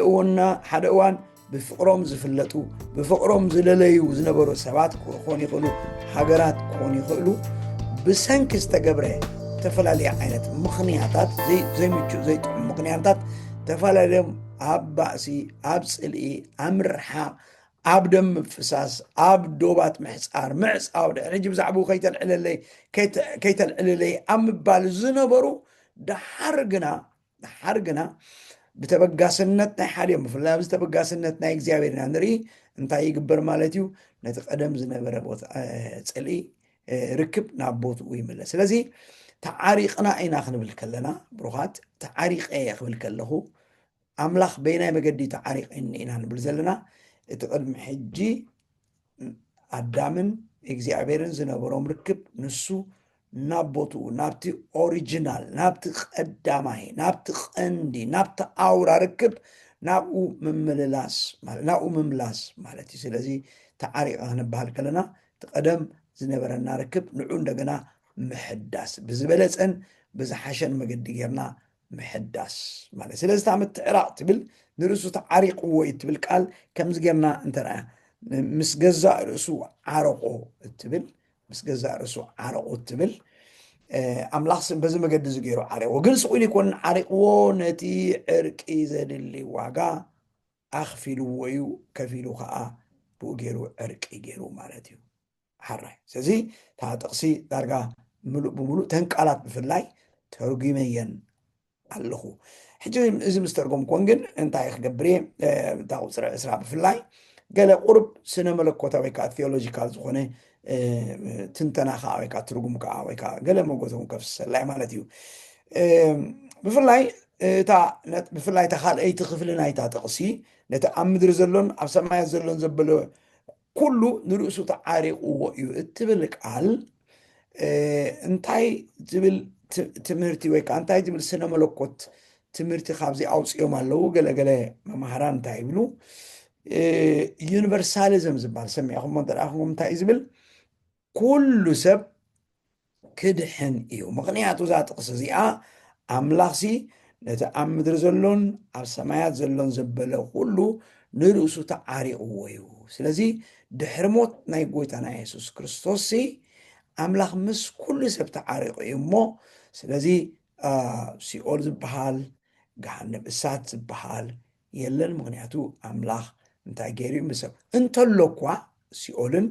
እውና ሓደ እዋን ብፍቕሮም ዝፍለጡ፣ ብፍቕሮም ዝለለዩ ዝነበሩ ሰባት ክኾኑ ይኽእሉ፣ ሃገራት ክኾኑ ይኽእሉ። ብሰንኪ ዝተገብረ ዝተፈላለየ ዓይነት ምኽንያታት፣ ዘይምቹእ ዘይጥዑም ምኽንያታት ተፈላለዮም ኣብ ባእሲ፣ ኣብ ፅልኢ፣ ኣብ ምርሓቕ፣ ኣብ ደም ምፍሳስ፣ ኣብ ዶባት ምሕፃር፣ ምዕፃው፣ ድሕሪ ሕጂ ብዛዕባኡ ከይተልዕለለይ ከይተልዕልለይ ኣብ ምባል ዝነበሩ፣ ደሓር ግና ደሓር ግና ብተበጋስነት ናይ ሓዲኦም፣ ብፍላይ ኣብዚ ተበጋስነት ናይ እግዚኣብሔር ኢና ንርኢ። እንታይ ይግበር ማለት እዩ? ነቲ ቀደም ዝነበረ ቦታ ፅልኢ ርክብ ናብ ቦትኡ ይምለስ። ስለዚ ተዓሪቕና ኢና ክንብል ከለና ብሩኻት፣ ተዓሪቐ እየ ክብል ከለኹ ኣምላኽ በይናይ መገዲ ተዓሪቐኒ ኢና ንብል ዘለና። እቲ ቅድሚ ሕጂ ኣዳምን እግዚኣብሔርን ዝነበሮም ርክብ ንሱ ናብ ቦትኡ ናብቲ ኦሪጂናል ናብቲ ቀዳማይ ናብቲ ቀንዲ ናብቲ ኣውራ ርክብ ናብኡ ምምልላስ ናብኡ ምምላስ ማለት እዩ። ስለዚ ተዓሪቐ ክንበሃል ከለና እቲ ቀደም ዝነበረና ርክብ ንዑ እንደገና ምሕዳስ ብዝበለፀን ብዝሓሸን መገዲ ጌርና ምሕዳስ ማለት። ስለዚ እታ ምትዕራቕ ትብል ንርእሱ ተዓሪቕዎ እዩ ትብል ቃል ከምዚ ጌርና እንተረኣ ምስ ገዛእ ርእሱ ዓረቆ እትብል ምስ ገዛእ ርእሱ ዓረቆ እትብል ኣምላኽ በዚ መገዲ እዚ ገይሩ ዓሪቕዎ። ግን ስቕ ኢሉ ይኮንን ዓሪቕዎ፣ ነቲ ዕርቂ ዘድሊ ዋጋ ኣኽፊልዎ እዩ፣ ከፊሉ ከዓ ብኡ ገይሩ ዕርቂ ገይሩ ማለት እዩ። ሓራይ ስለዚ እታ ጥቕሲ ዳርጋ ምሉእ ብምሉእ ተን ቃላት ብፍላይ ተርጉመየን ኣለኹ። ሕጂ እዚ ምስ ተርጎምኩዎን ግን እንታይ ክገብር እየ? እታ ቁፅሪ ዕስራ ብፍላይ ገለ ቁሩብ ስነ መለኮታዊ ወይ ከዓ ቴዎሎጂካል ዝኾነ ትንተና ከዓ ወይ ከዓ ትርጉም ከዓ ወይ ከዓ ገለ መጎተውን ከፍሰላይ ማለት እዩ። ብፍላይ እታ ብፍላይ እታ ካልኣይቲ ክፍሊ ናይታ ጥቕሲ ነቲ ኣብ ምድሪ ዘሎን ኣብ ሰማያት ዘሎን ዘበለ ኩሉ ንርእሱ ተዓሪቕዎ እዩ እትብል ቃል እንታይ ዝብል ትምህርቲ ወይ ከዓ እንታይ ዝብል ስነ መለኮት ትምህርቲ ካብዚ ኣውፅኦም ኣለዉ። ገለገለ መማህራን እንታይ ይብሉ? ዩኒቨርሳሊዝም ዝበሃል ሰሚዕኹሞ እንተደኣኹም እንታይ እዩ ዝብል? ኩሉ ሰብ ክድሕን እዩ። ምኽንያቱ እዛ ጥቕሲ እዚኣ ኣምላኽሲ ነቲ ኣብ ምድሪ ዘሎን ኣብ ሰማያት ዘሎን ዘበለ ኩሉ ንርእሱ ተዓሪቕዎ እዩ። ስለዚ ድሕሪ ሞት ናይ ጎይታና የሱስ ክርስቶስሲ ኣምላኽ ምስ ኩሉ ሰብ ተዓሪቑ እዩ እሞ ስለዚ ሲኦል ዝበሃል ገሃነም እሳት ዝበሃል የለን። ምኽንያቱ ኣምላኽ እንታይ ገይሩ እዩ ምስ ሰብ እንተሎ እኳ ሲኦልን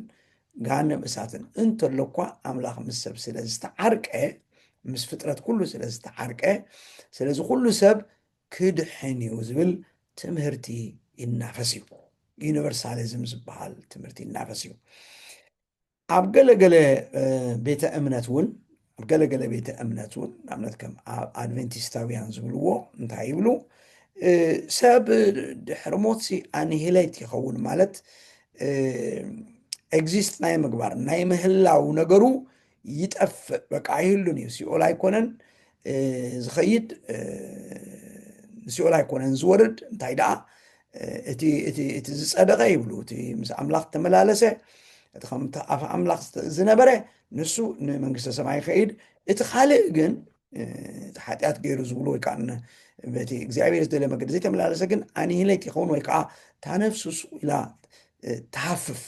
ገሃነም እሳትን እንተሎ እኳ ኣምላኽ ምስ ሰብ ስለ ዝተዓርቀ ምስ ፍጥረት ኩሉ ስለ ዝተዓርቀ ስለዚ ኩሉ ሰብ ክድሕን እዩ ዝብል ትምህርቲ ይናፈስ እዩ። ዩኒቨርሳሊዝም ዝበሃል ትምህርቲ ይናፈስ እዩ። ኣብ ገለገለ ቤተ እምነት እውን ኣብ ገለገለ ቤተ እምነት እውን ንኣብነት ከም ኣብ ኣድቨንቲስታውያን ዝብልዎ እንታይ ይብሉ? ሰብ ድሕሪ ሞትሲ ኣኒሂሌት ይኸውን ማለት ኤግዚስት ናይ ምግባር ናይ ምህላው ነገሩ ይጠፍእ። በቃ ኣይህሉን እዩ። ሲኦል ኣይኮነን ዝኸይድ ንሲኦል ኣይኮነን ዝወርድ። እንታይ ደኣ እቲ ዝፀደቐ ይብሉ እቲ ምስ ኣምላኽ ተመላለሰ እቲ ከም ኣፍ ኣምላኽ ዝነበረ ንሱ ንመንግስተ ሰማይ ይኸይድ። እቲ ካልእ ግን እቲ ሓጢኣት ገይሩ ዝብሉ ወይ ከዓ በቲ እግዚኣብሔር ዝደለ መገዲ ዘይተመላለሰ ግን ኣኒሂሌት ይኸውን ወይ ከዓ እታ ነፍሱ ስቕ ኢላ ትሃፍፍ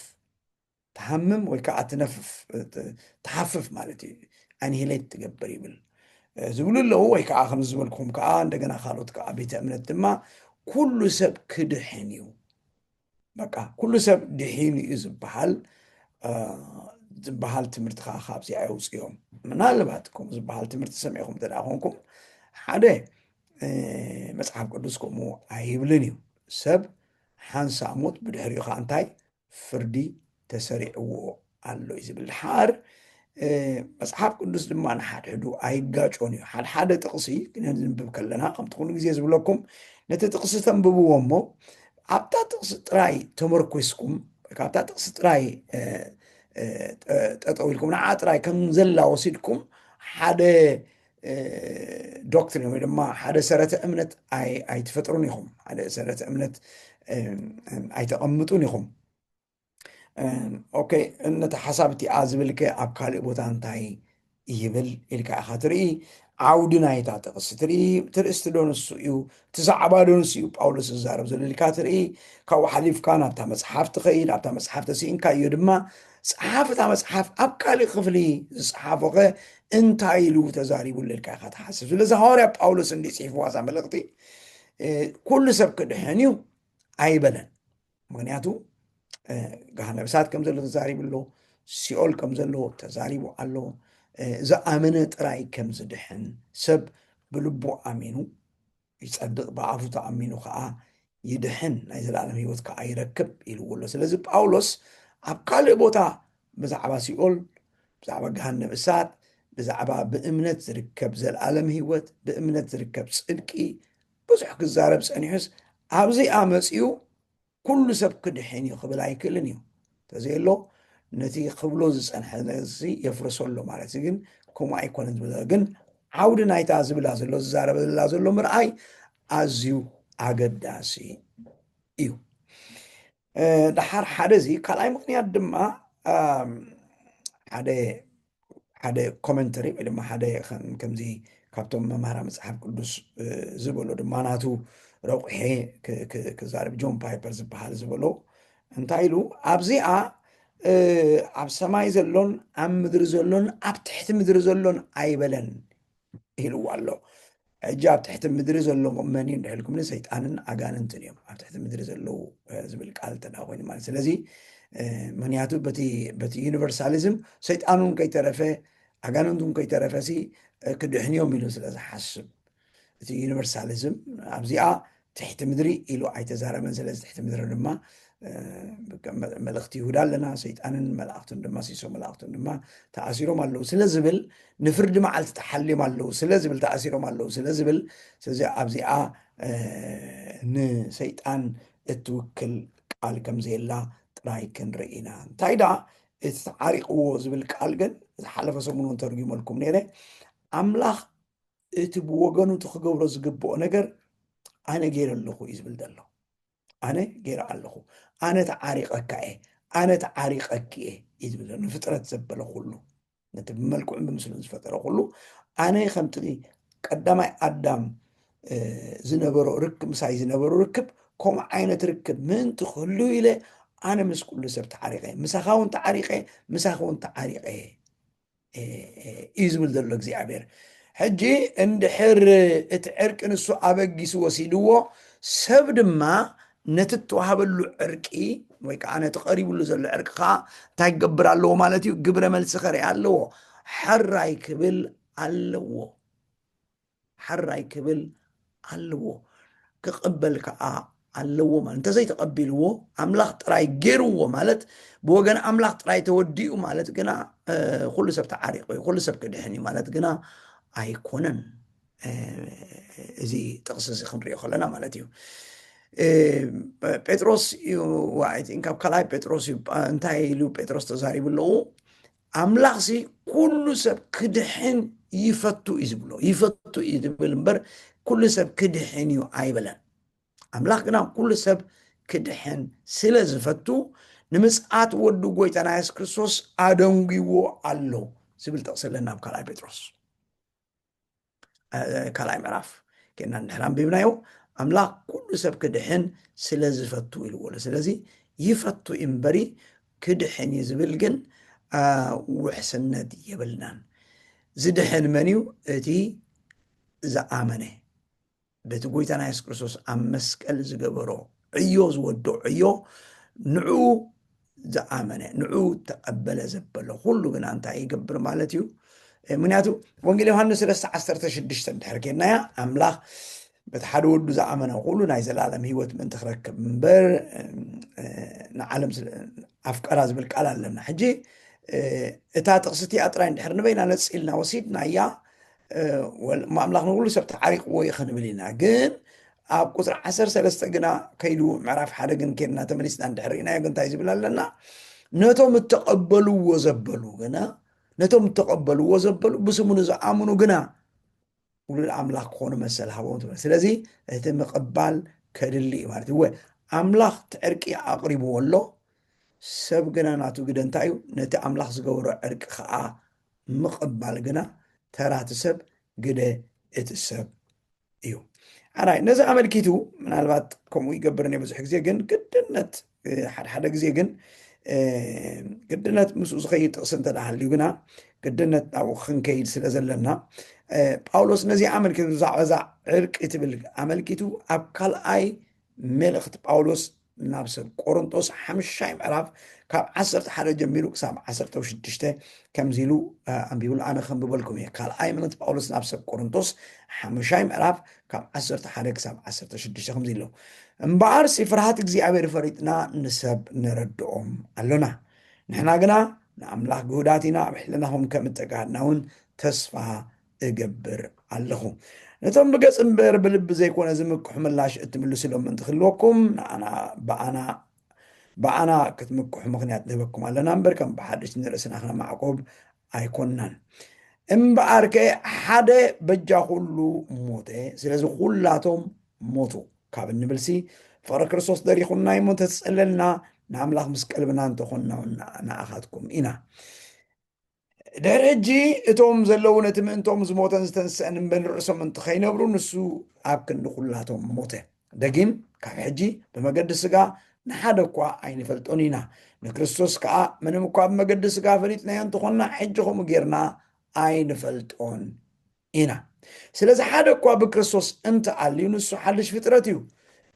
ትሃምም ወይ ከዓ ትነፍፍ ትሃፍፍ ማለት እዩ። ኣኒሂሌት ትገብር ይብል ዝብሉ ኣለዉ። ወይ ከዓ ከም ዝበልኩም ከዓ እንደገና ካልኦት ከዓ ቤተ እምነት ድማ ኩሉ ሰብ ክድሕን እዩ በቃ ኩሉ ሰብ ድሒኑ እዩ ዝበሃል ዝበሃል ትምህርቲ ከዓ ካብዚ ኣየውፅኦም። ምናልባት ከምኡ ዝበሃል ትምህርቲ ሰሚዕኩም እንተ ደኣ ኮንኩም ሓደ መፅሓፍ ቅዱስ ከምኡ ኣይብልን እዩ። ሰብ ሓንሳእ ሞት ብድሕሪኡ ከዓ እንታይ ፍርዲ ተሰሪዕዎ ኣሎ እዩ ዝብል። ድሓር መፅሓፍ ቅዱስ ድማ ንሓድሕዱ ኣይጋጮን እዩ። ሓድሓደ ጥቕሲ ክንንብብ ከለና ከምቲ ኩሉ ግዜ ዝብለኩም ነቲ ጥቕሲ ተንብብዎ እሞ ኣብታ ጥቕሲ ጥራይ ተመርኮስኩም ካብታ ጥቕሲ ጥራይ ጠጠው ኢልኩም ንዓ ጥራይ ከም ዘላ ወሲድኩም ሓደ ዶክትሪን ወይ ድማ ሓደ ሰረተ እምነት ኣይትፈጥሩን ኢኹም። ሓደ ሰረተ እምነት ኣይተቐምጡን ኢኹም። ኦኬ፣ ነቲ ሓሳብ እቲኣ ዝብልከ ኣብ ካልእ ቦታ እንታይ ይብል ኢልካ ኢኻ ትርኢ። ዓውዲ ናይታ ጥቕሲ ትርኢ፣ ትርእስቲ ዶ ንሱ እዩ፣ እቲ ዛዕባ ዶ ንሱ እዩ ጳውሎስ ዝዛረብ ዘሎ ኢልካ ትርኢ። ካብኡ ሓሊፍካ ናብታ መጽሓፍ ትኸይድ፣ ኣብታ መጽሓፍ ተስኢንካዮ ድማ ጸሓፊ እታ መጽሓፍ ኣብ ካልእ ክፍሊ ዝጸሓፎኸ እንታይ ኢሉ ተዛሪቡሉ ኢልካ ኢኻ ትሓስብ። ስለዚ ሃዋርያ ጳውሎስ እንዲ ጽሒፍዋ እዛ መልእኽቲ፣ እ፣ ኩሉ ሰብ ክድሕን እዩ ኣይበለን። ምኽንያቱ፣ እ፣ ገሃነብ እሳት ከም ዘሎ ተዛሪቡ ኣሎ፣ ሲኦል ከም ዘሎ ተዛሪቡ ኣሎ። እ፣ ዝኣመነ ጥራይ ከም ዝድሕን፣ ሰብ ብልቡ ኣሚኑ ይጸድቕ፣ ብኣፉ ተኣሚኑ ከኣ ይድሕን፣ ናይ ዘላለም ህይወት ከኣ ይረክብ ኢልዎ ኣሎ። ስለዚ ጳውሎስ ኣብ ካልእ ቦታ ብዛዕባ ሲኦል፣ ብዛዕባ ገሃነብ እሳት፣ ብዛዕባ ብእምነት ዝርከብ ዘላለም ህይወት፣ ብእምነት ዝርከብ ጽድቂ ብዙሕ ክዛረብ ጸኒሑስ፣ ኣብዚኣ መጺኡ ኩሉ ሰብ ክድሕን እዩ ክብል ኣይክእልን እዩ። እንተዘየሎ ነቲ ክብሎ ዝጸንሐ ነገርሲ የፍርሶ ኣሎ ማለት እዩ። ግን ከምኡ ኣይኮነን ዝብል ዘሎ። ግን ዓውዲ ናይታ ዝብላ ዘሎ፣ ዝዛረበላ ዘሎ ምርኣይ ኣዝዩ ኣገዳሲ እዩ። እ፣ ደሓር ሓደ እዚ፣ ካልኣይ ምኽንያት ድማ፣ ኣም፣ ሓደ፣ ሓደ ኮመንተሪ ወይ ድማ ሓደ ከም-፣ ከምዚ ካብቶም መምሃራ መጽሓፍ ቅዱስ፣ እ፣ ዝበሎ ድማ ናቱ ረቑሐ ክ-፣ ክ-፣ ክዛረብ፣ ጆን ፓይፐር ዝበሃል ዝበሎ እንታይ ኢሉ፣ ኣብዚኣ፣ እ፣ ኣብ ሰማይ ዘሎን ኣብ ምድሪ ዘሎን ኣብ ትሕቲ ምድሪ ዘሎን ኣይበለን ኢልዋ ኣሎ። ሕጂ ኣብ ትሕቲ ምድሪ ዘሎ መን እዩ እንድሕልኩምኒ፣ ሰይጣንን ኣጋንንትን እዮም ኣብ ትሕቲ ምድሪ ዘለዉ፣ እ፣ ዝብል ቃል እንተ ደኣ ኮይኑ ማለት። ስለዚ፣ እ፣ ምኽንያቱ በቲ፣ በቲ ዩኒቨርሳሊዝም ሰይጣን እውን ከይተረፈ፣ ኣጋንንት እውን ከይተረፈ ሲ፣ እ፣ ክድሕን እዮም ኢሉ ስለ ዝሓስብ፣ እቲ ዩኒቨርሳሊዝም ኣብዚኣ ትሕቲ ምድሪ ኢሉ ኣይተዛረበን። ስለዚ ትሕቲ ምድሪ ድማ፣ እ፣ መ-፣ መልእኽቲ ይሁዳ ኣለና፣ ሰይጣንን መላእኽቱን ድማ፣ ሲሶ መላእኽቱን ድማ ተኣሲሮም ኣለዉ ስለ ዝብል፣ ንፍርዲ መዓልቲ ተሓልዮም ኣለዉ ስለ ዝብል፣ ተኣሲሮም ኣለዉ ስለ ዝብል፣ ስለዚ ኣብዚኣ፣ እ፣ ንሰይጣን እትውክል ቃል ከም ዘየላ ጥራይ ክንርኢ ኢና። እንታይ ደኣ እቲ ተዓሪቕዎ ዝብል ቃል ግን ዝሓለፈ ሰሙን እውን ተርጉመልኩም ነይረ። ኣምላኽ እቲ ብወገኑ እቲ ክገብሮ ዝግብኦ ነገር ኣነ ገይረ ኣለኹ እዩ ዝብል ዘሎ። ኣነ ገይረ ኣለኹ፣ ኣነ ተዓሪቐካ እየ፣ ኣነ ተዓሪቐኪ እየ እዩ ዝብል ዘሎ። ንፍጥረት ዘበለ ኩሉ፣ ነቲ ብመልክዑን ብምስሉን ዝፈጠረ ኩሉ፣ ኣነ ከምቲ ቀዳማይ ኣዳም፣ እ፣ ዝነበሮ ርክብ፣ ምሳይ ዝነበሮ ርክብ፣ ከምኡ ዓይነት ርክብ ምእንቲ ክህሉ ኢለ ኣነ ምስ ኩሉ ሰብ ተዓሪቐ፣ ምሳኻ እውን ተዓሪቐ፣ ምሳኺ እውን ተዓሪቐ፣ እ፣ እ፣ እዩ ዝብል ዘሎ እግዚኣብሔር። ሕጂ እንድሕር እቲ ዕርቂ ንሱ ኣበጊሱ ወሲድዎ፣ ሰብ ድማ ነቲ እተዋህበሉ ዕርቂ ወይ ከዓ ነቲ ቀሪቡሉ ዘሎ ዕርቂ ከዓ እንታይ ክገብር ኣለዎ ማለት እዩ? ግብረ መልሲ ከርኢ ኣለዎ። ሕራይ ክብል ኣለዎ። ሕራይ ክብል ኣለዎ። ክቕበል ከዓ ኣለዎ ማለት። እንተዘይተቐቢልዎ፣ ኣምላኽ ጥራይ ገይርዎ ማለት፣ ብወገን ኣምላኽ ጥራይ ተወዲኡ ማለት ግና፣ እ፣ ኩሉ ሰብ ተዓሪቑ እዩ፣ ኩሉ ሰብ ክድሕን እዩ ማለት ግና ኣይኮነን። እ፣ እዚ ጥቕሲ እዚ ክንሪኦ ከለና ማለት እዩ። እ፣ ጴጥሮስ እዩ፣ I think ኣብ ካልኣይ ጴጥሮስ እዩ፣ እንታይ ኢሉ ጴጥሮስ ተዛሪቡ ኣለዉ? ኣምላኽሲ ኩሉ ሰብ ክድሕን ይፈቱ እዩ ዝብሎ። ይፈቱ እዩ ዝብል እምበር፣ ኩሉ ሰብ ክድሕን እዩ ኣይበለን። ኣምላኽ ግና ኩሉ ሰብ ክድሕን ስለ ዝፈቱ፣ ንምጽኣት ወዱ ጐይታና የሱስ ክርስቶስ ኣደንጒዎ ኣሎ ዝብል ጥቕሲ ኣለና ኣብ ካልኣይ ጴጥሮስ፣ እ፣ ካልኣይ ምዕራፍ ኬድና እንድሕር ኣንቢብናዮ፣ ኣምላኽ ኩሉ ሰብ ክድሕን ስለ ዝፈቱ ኢልዎ ኣሎ። ስለዚ ይፈቱ እምበሪ ክድሕን እዩ ዝብል ግን፣ እ፣ ውሕስነት የብልናን። ዝድሕን መን እዩ? እቲ ዝኣመነ፣ በቲ ጐይታና የሱስ ክርስቶስ ኣብ መስቀል ዝገበሮ ዕዮ፣ ዝወዶ ዕዮ፣ ንዕኡ ዝኣመነ፣ ንዕኡ ተቐበለ ዘበለ ኩሉ ግና እንታይ ይገብር ማለት እዩ? እ፣ ምኽንያቱ ወንጌል ዮሃንስ ሰለስተ ዓሰርተ ሽዱሽተ እንድሕር ኬድናያ፣ ኣምላኽ በቲ ሓደ ወዱ ዝኣመነ ኩሉ ናይ ዘላለም ህይወት ምእንቲ ክረክብ እምበር፣ እ፣ ንዓለም ስለ ኣፍቀራ ዝብል ቃል ኣለና። ሕጂ፣ እ፣ እታ ጥቕሲ እቲኣ ጥራይ እንድሕር ንበይና ነጺልና ወሲድናያ፣ እ፣ ወል-፣ እሞ ኣምላኽ ንኩሉ ሰብ ተዓሪቕዎ እዩ ክንብል ኢና። ግን ኣብ ቁጽሪ ዓሰርተ ሰለስተ ግና ከይዱ፣ ምዕራፍ ሓደ ግን ኬድና ተመሊስና እንድሕር ርኢናዮ ግን እንታይ ዝብል ኣለና? ነቶም እተቐበልዎ ዘበሉ ግና፣ ነቶም እተቐበልዎ ዘበሉ፣ ብስሙ ንዝኣምኑ ግና ውሉድ ኣምላኽ ክኾኑ መሰል ሃቦም ትብል። ስለዚ እቲ ምቕባል ከድሊ እዩ ማለት እዩ። እወ፣ ኣምላኽ እቲ ዕርቂ ኣቕሪብዎ ኣሎ፣ ሰብ ግና ናቱ ግደ እንታይ እዩ? ነቲ ኣምላኽ ዝገበሮ ዕርቂ ኸዓ ምቕባል ግና ተራ እቲ ሰብ ግደ እቲ ሰብ እዩ። ኣራይ ነዚ ኣመልኪቱ ምናልባት ከምኡ ይገብር እኔ ብዙሕ ግዜ፣ ግን ግድነት ሓደ ሓደ ግዜ ግን ግድነት ምስኡ ዝኸይድ ጥቕሲ እንተ ሃልዩ ግና ግድነት ናብኡ ክንከይድ ስለ ዘለና ጳውሎስ ነዚ ኣመልኪቱ ብዛዕባ እዛ ዕርቂ ትብል ኣመልኪቱ ኣብ ካልኣይ መልእኽቲ ጳውሎስ ናብ ሰብ ቆሮንጦስ ሓምሻይ ምዕራፍ ካብ ዓሰርተ ሓደ ጀሚሩ ክሳብ ዓሰርተ ሽዱሽተ ከምዚ ኢሉ ኣንቢቡሉ። ኣነ ከንብበልኩም እየ። ካልኣይ መልእኽቲ ጳውሎስ ናብ ሰብ ቆሮንጦስ ሓምሻይ ምዕራፍ ካብ ዓሰርተ ሓደ ክሳብ ዓሰርተ ሽዱሽተ ከምዚ ኣሎ። እምበኣርሲ ፍርሃት እግዚኣብሔር ፈሪጥና ንሰብ ነረድኦም ኣሎና። ንሕና ግና ንኣምላኽ ግሁዳት ኢና፣ ኣብ ሕልናኹም ከም እተጋህድና እውን ተስፋ እገብር ኣለኹ። ነቶም ብገጽ እምበር ብልቢ ዘይኮነ ዝምክሑ ምላሽ እትምልሱሎም ምእንቲ ክህልወኩም ንኣና ብኣና ብኣና ክትምክሑ ምኽንያት ንህበኩም ኣለና እምበር ከም ብሓድሽ ንርእስና ክነማዕቆብ ኣይኮንናን። እምበኣርከ ሓደ በጃ ኩሉ ሞተ፣ ስለዚ ኩላቶም ሞቱ ካብ እንብልሲ ፍቕሪ ክርስቶስ ደሪኹና እሞ እንተትጸለልና ንኣምላኽ ምስ ቀልብና እንተኾንና እውን ንኣኻትኩም ኢና። ድሕሪ ሕጂ እቶም ዘለዉ ነቲ ምእንቶም ዝሞተን ዝተንስአን እምበን ርእሶም እንተኸይነብሩ ንሱ ኣብ ክንዲ ኩላቶም ሞተ። ደጊም ካብ ሕጂ ብመገዲ ስጋ ንሓደ እኳ ኣይንፈልጦን ኢና። ንክርስቶስ ከኣ ምንም እኳ ብመገዲ ስጋ ፈሊጥናዮ እንተኾንና ሕጂ ከምኡ ጌርና ኣይንፈልጦን ኢና። ስለዚ ሓደ እኳ ብክርስቶስ እንተኣልዩ ንሱ ሓድሽ ፍጥረት እዩ።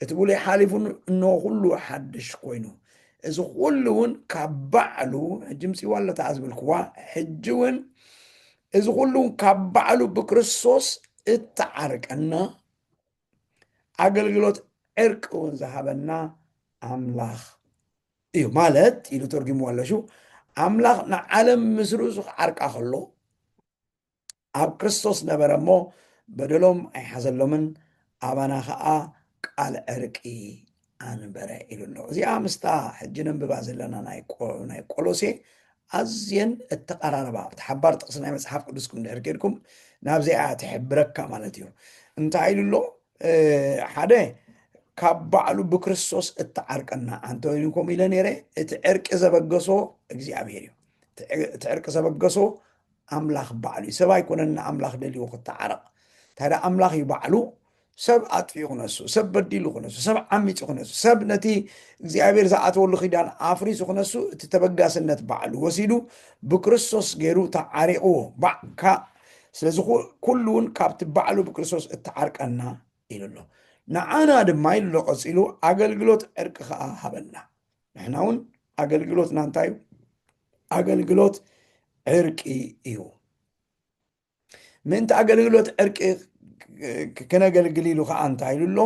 እቲ ብሉይ ሓሊፉ እንሆ ኩሉ ሓድሽ ኮይኑ። እዚ ኩሉ እውን ካብ ባዕሉ ሕጂ ምጽዋ ኣለታ ዝበልክዋ ሕጂ እውን እዚ ኩሉ እውን ካብ ባዕሉ ብክርስቶስ እተዓርቀና ኣገልግሎት ዕርቂ እውን ዝሃበና ኣምላኽ እዩ ማለት ኢሉ ተርጉምዎ ኣሎ። ሽው ኣምላኽ ንዓለም ምስ ርእሱ ክዓርቃ ከሎ ኣብ ክርስቶስ ነበረ እሞ በደሎም ኣይሓዘሎምን ኣባና ኸዓ ቃል ዕርቂ ኣንበረ ኢሉ ኣሎ። እዚኣ ምስታ ሕጂ ነንብባ ዘለና ናይ ቆሎሴ ኣዝየን እተቐራረባ ኣብቲ ሓባር ጥቕሲ ናይ መጽሓፍ ቅዱስኩም ድሕር ኬድኩም ናብዚኣ ትሕብረካ ማለት እዩ። እንታይ ኢሉ ኣሎ? ሓደ ካብ ባዕሉ ብክርስቶስ እተዓርቀና ኣንቶኒ ከምኡ ኢለ ነይረ። እቲ ዕርቂ ዘበገሶ እግዚኣብሔር እዩ። እቲ ዕርቂ ዘበገሶ ኣምላኽ ባዕሉ እዩ። ሰብ ኣይኮነን ንኣምላኽ ደልይዎ ክተዓረቕ። እንታይ ደኣ ኣምላኽ እዩ ባዕሉ ሰብ ኣጥፊኡ ክነሱ፣ ሰብ በዲሉ ክነሱ፣ ሰብ ዓሚፁ ክነሱ፣ ሰብ ነቲ እግዚኣብሔር ዝኣተወሉ ኪዳን ኣፍሪሱ ክነሱ እቲ ተበጋስነት ባዕሉ ወሲዱ ብክርስቶስ ገይሩ ተዓሪቕዎ ባዕካ። ስለዚ ኩሉ እውን ካብቲ ባዕሉ ብክርስቶስ እተዓርቀና ኢሉ ኣሎ። ንዓና ድማ ኢሉ ኣሎ ቀፂሉ ኣገልግሎት ዕርቂ ከዓ ሃበና። ንሕና እውን ኣገልግሎትና እንታይ እዩ? ኣገልግሎት ዕርቂ እዩ። ምእንቲ ኣገልግሎት ዕርቂ ክነገልግል ኢሉ ከዓ እንታይ ኢሉ ኣሎ?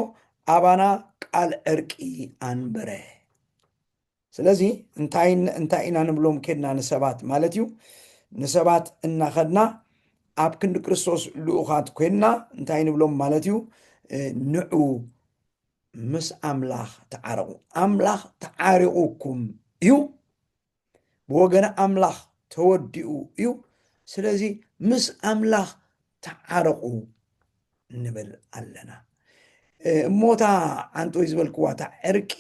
ኣባና ቃል ዕርቂ ኣንበረ። ስለዚ እንታይ እንታይ ኢና ንብሎም ኬድና ንሰባት ማለት እዩ? ንሰባት እናኸድና ኣብ ክንዲ ክርስቶስ ልኡኻት ኮይንና እንታይ ንብሎም ማለት እዩ? ንዑ ምስ ኣምላኽ ተዓረቑ። ኣምላኽ ተዓሪቑኩም እዩ። ብወገነ ኣምላኽ ተወዲኡ እዩ። ስለዚ ምስ ኣምላኽ ተዓረቑ ንብል ኣለና። እሞታ ዓንቶይ ዝበልክዋ እታ ዕርቂ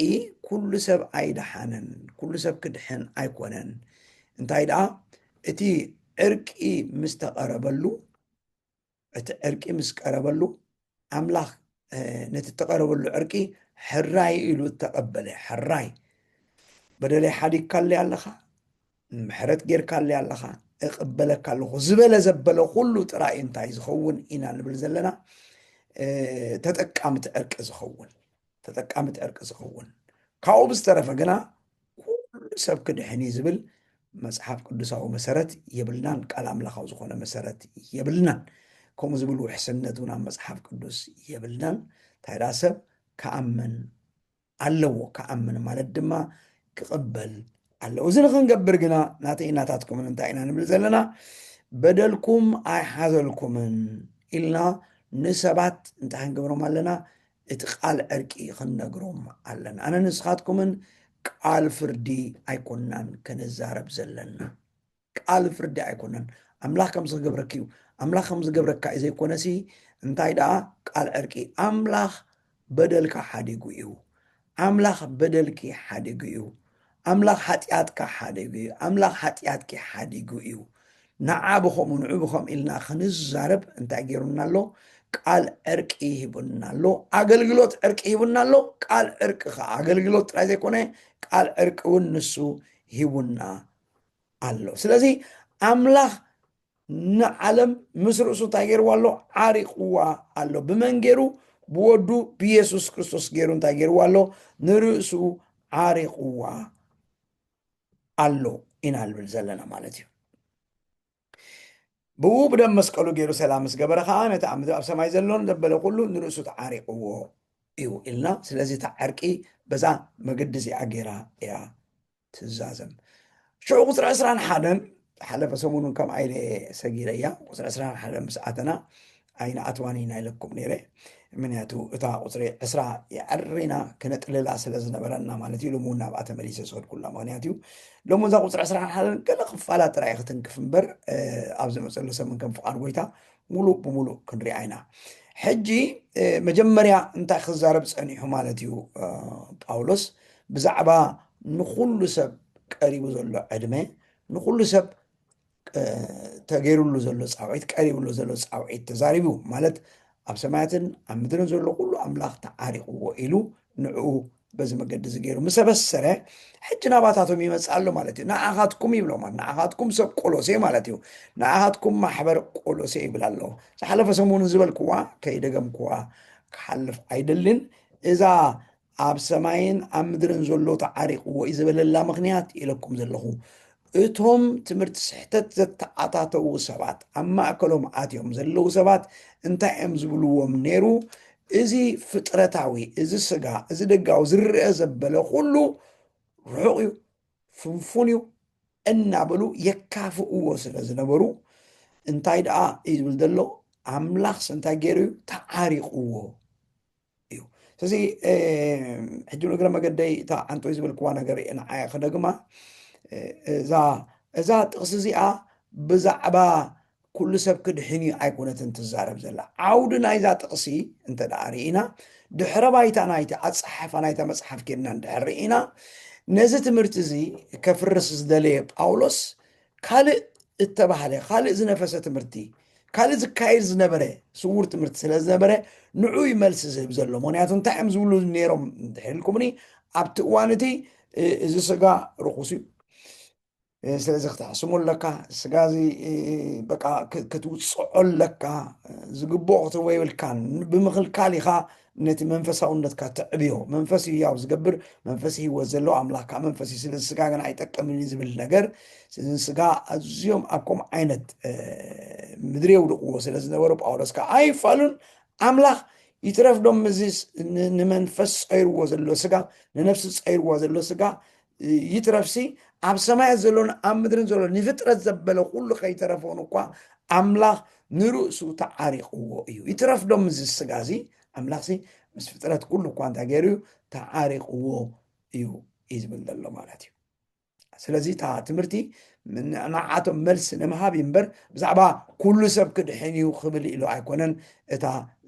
ኩሉ ሰብ ኣይደሓነን፣ ኩሉ ሰብ ክድሕን ኣይኮነን። እንታይ ደኣ እቲ ዕርቂ ምስ ተቐረበሉ እቲ ዕርቂ ምስ ቀረበሉ ኣምላኽ ነቲ እተቐረበሉ ዕርቂ ሕራይ ኢሉ እተቐበለ። ሕራይ በደለይ ሓዲግካለይ ኣለኻ፣ ምሕረት ጌርካለይ ኣለኻ፣ እቕበለካ ኣለኹ ዝበለ ዘበለ ኩሉ ጥራይ እንታይ ዝኸውን ኢና ንብል ዘለና? ተጠቃምቲ ዕርቂ ዝኸውን ተጠቃምቲ ዕርቂ ዝኸውን። ካብኡ ብዝተረፈ ግና ኩሉ ሰብ ክድሕን እዩ ዝብል መጽሓፍ ቅዱሳዊ መሰረት የብልናን። ቃል ኣምላኻዊ ዝኾነ መሰረት የብልናን። ከምኡ ዝብል ውሕስነት እውን ኣብ መጽሓፍ ቅዱስ የብልናን። እንታይ ደኣ ሰብ ክኣምን ኣለዎ። ክኣምን ማለት ድማ ክቕበል ኣለዎ። እዚ ንኽንገብር ግና ናተይ ናታትኩምን እንታይ ኢና ንብል ዘለና? በደልኩም ኣይሓዘልኩምን ኢልና ንሰባት እንታይ ክንገብሮም ኣለና? እቲ ቃል ዕርቂ ክንነግሮም ኣለና። ኣነ ንስኻትኩምን ቃል ፍርዲ ኣይኮንናን ክንዛረብ ዘለና። ቃል ፍርዲ ኣይኮነን። ኣምላኽ ከም ዝገብረኪ እዩ። ኣምላኽ ከም ዝገብረካ እዩ ዘይኮነሲ እንታይ ደኣ ቃል ዕርቂ። ኣምላኽ በደልካ ሓዲጉ እዩ። ኣምላኽ በደልኪ ሓዲጉ እዩ። ኣምላኽ ሓጢኣትካ ሓዲጉ እዩ። ኣምላኽ ሓጢኣትኪ ሓዲጉ እዩ። ንዓ ብኸምኡ ንዑ ብኸም ኢልና ክንዛረብ እንታይ ገይሩና ኣሎ? ቃል ዕርቂ ሂቡና ኣሎ። ኣገልግሎት ዕርቂ ሂቡና ኣሎ። ቃል ዕርቂ ከዓ ኣገልግሎት ጥራይ ዘይኮነ ቃል ዕርቂ እውን ንሱ ሂቡና ኣሎ። ስለዚ ኣምላኽ ንዓለም ምስ ርእሱ እንታይ ገይርዋ ኣሎ? ዓሪቕዋ ኣሎ። ብመን ገይሩ? ብወዱ ብየሱስ ክርስቶስ ገይሩ እንታይ ገይርዋ ኣሎ? ንርእሱ ዓሪቕዋ ኣሎ ኢና ንብል ዘለና ማለት እዩ። ብኡ ብደም መስቀሉ ገይሩ ሰላም ምስ ገበረ ከዓ ነቲ ኣብ ምድሪ ኣብ ሰማይ ዘሎን ዘበለ ኩሉ ንርእሱ ተዓሪቕዎ እዩ ኢልና። ስለዚ እታ ዕርቂ በዛ መገዲ እዚኣ ገይራ እያ ትዛዘም። ሽዑ ቁፅሪ ዕስራን ሓደን ሓለፈ ሰሙኑን ከም ኣይለ ሰጊረ እያ። ቁፅሪ ዕስራን ሓደን ምስ ኣተና ኣይንኣትዋን ኢና ኢለኩም ነይረ። ምክንያቱ እታ ቁፅሪ ዕስራ የዕሪና ክነጥልላ ስለ ዝነበረና ማለት እዩ። ሎሚ እውን ናብኣ ተመሊሰ ዝኸድኩላ ምክንያት እዩ። ሎሚ እዛ ቁፅሪ ዕስራን ሓደን ገለ ክፋላት ጥራይ ክትንክፍ እምበር፣ እ፣ ኣብ ዝመፀሉ ሰሙን ከም ፍቓድ ጎይታ ሙሉእ ብሙሉእ ክንሪኣ ኢና። ሕጂ፣ እ፣ መጀመርያ እንታይ ክዛረብ ጸኒሑ ማለት እዩ፣ እ፣ ጳውሎስ? ብዛዕባ ንኹሉ ሰብ ቀሪቡ ዘሎ ዕድመ፣ ንኹሉ ሰብ፣ እ፣ ተገይሩሉ ዘሎ ጻውዒት፣ ቀሪቡሉ ዘሎ ጻውዒት ተዛሪቡ። ማለት ኣብ ሰማያትን ኣብ ምድርን ዘሎ ኩሉ ኣምላኽ ተዓሪቕዎ ኢሉ ንዕኡ በዚ መገዲ እዚ ገይሩ ምስ ኣበሰረ፣ ሕጂ ናባታቶም ይመጽእ ኣሎ ማለት እዩ። ንዓኻትኩም ይብሎም፣ ንዓኻትኩም ሰብ ቆሎሴ ማለት እዩ። ንዓኻትኩም ማሕበር ቆሎሴ ይብል ኣሎ። ዝሓለፈ ሰሙን ዝበልክዋ ከይደገምክዋ ክሓልፍ ኣይደልን። እዛ ኣብ ሰማይን ኣብ ምድርን ዘሎ ተዓሪቕዎ እዩ ዝበለላ ምኽንያት ኢለኩም ዘለኹ። እቶም ትምህርቲ ስሕተት ዘተኣታተዉ ሰባት፣ ኣብ ማእከሎም ኣትዮም ዘለዉ ሰባት እንታይ እዮም ዝብልዎም ነይሩ? እዚ ፍጥረታዊ፣ እዚ ስጋ፣ እዚ ደጋዊ ዝረአ ዘበለ ኩሉ ርሑቕ እዩ፣ ፍንፉን እዩ እናበሉ የካፍእዎ ስለ ዝነበሩ፣ እንታይ ደኣ እዩ ዝብል ዘሎ? ኣምላኽስ እንታይ ገይሩ እዩ? ተዓሪቕዎ እዩ። ስለዚ፣ እ፣ ሕጂ ንእግረ መገደይ እታ ዓንቶይ ዝበልክዋ ነገር እየ ንዓያ ክደግማ። እ፣ እዛ፣ እዛ ጥቕሲ እዚኣ ብዛዕባ ኩሉ ሰብ ክድሕን እዩ ኣይኮነትን ትዛረብ ዘላ። ዓውዲ ናይዛ ጥቕሲ እንተ ደኣ ርኢና፣ ድሕረ ባይታ ናይቲ ኣጸሓሕፋ ናይታ መጽሓፍ ኬድና እንድሕር ርኢና፣ ነዚ ትምህርቲ እዚ ከፍርስ ዝደለየ ጳውሎስ ካልእ እተባህለ፣ ካልእ ዝነፈሰ ትምህርቲ፣ ካልእ ዝካየድ ዝነበረ ስዉር ትምህርቲ ስለ ዝነበረ፣ ንዑ እዩ መልሲ ዝህብ ዘሎ። ምኽንያቱ እንታይ እዮም ዝብሉ ነይሮም እንድሕር ኢልኩምኒ፣ ኣብቲ እዋን እቲ፣ እ፣ እዚ ስጋ ርኹስ እዩ። እ፣ ስለዚ ክትሕስሞ ኣለካ፣ ስጋ እዚ፣ እ፣ በቃ ክ-፣ ክትውጽዖ ኣለካ፣ እ፣ ዝግብኦ ክትህቦ የብልካን። ብምኽልካል ኢኻ ነቲ መንፈሳውነትካ ተዕብዮ። መንፈስ እዩ ያው ዝገብር፣ መንፈስ ህይወት ዘለዎ ኣምላኽ ከዓ መንፈስ እዩ። ስለዚ ስጋ ግን ኣይጠቅምን እዩ ዝብል ነገር፣ ስለዚ ስጋ ኣዝዮም ኣብ ከምኡ ዓይነት፣ እ፣ ምድሪ የውድቕዎ ስለ ዝነበሩ ጳውሎስ ከዓ ኣይፋሉን። ኣምላኽ ይትረፍ ዶ ምስዚ ስ-፣ ን-፣ ንመንፈስ ጸይርዎ ዘሎ ስጋ፣ ንነፍሲ ጸይርዎ ዘሎ ስጋ፣ እ፣ ይትረፍሲ ኣብ ሰማያት ዘሎን ኣብ ምድርን ዘሎ ንፍጥረት ዘበለ ኩሉ ከይተረፈውን እኳ ኣምላኽ ንርእሱ ተዓሪቕዎ እዩ። ይትረፍ ዶ ምስዚ ስጋ እዚ? ኣምላኽሲ ምስ ፍጥረት ኩሉ እኳ እንታይ ገይሩ እዩ? ተዓሪቕዎ እዩ እዩ ዝብል ዘሎ ማለት እዩ። ስለዚ እታ ትምህርቲ ን-፣ ንዓቶም መልሲ ንምሃብ እዩ እምበር ብዛዕባ ኩሉ ሰብ ክድሕን እዩ ክብል ኢሉ ኣይኮነን እታ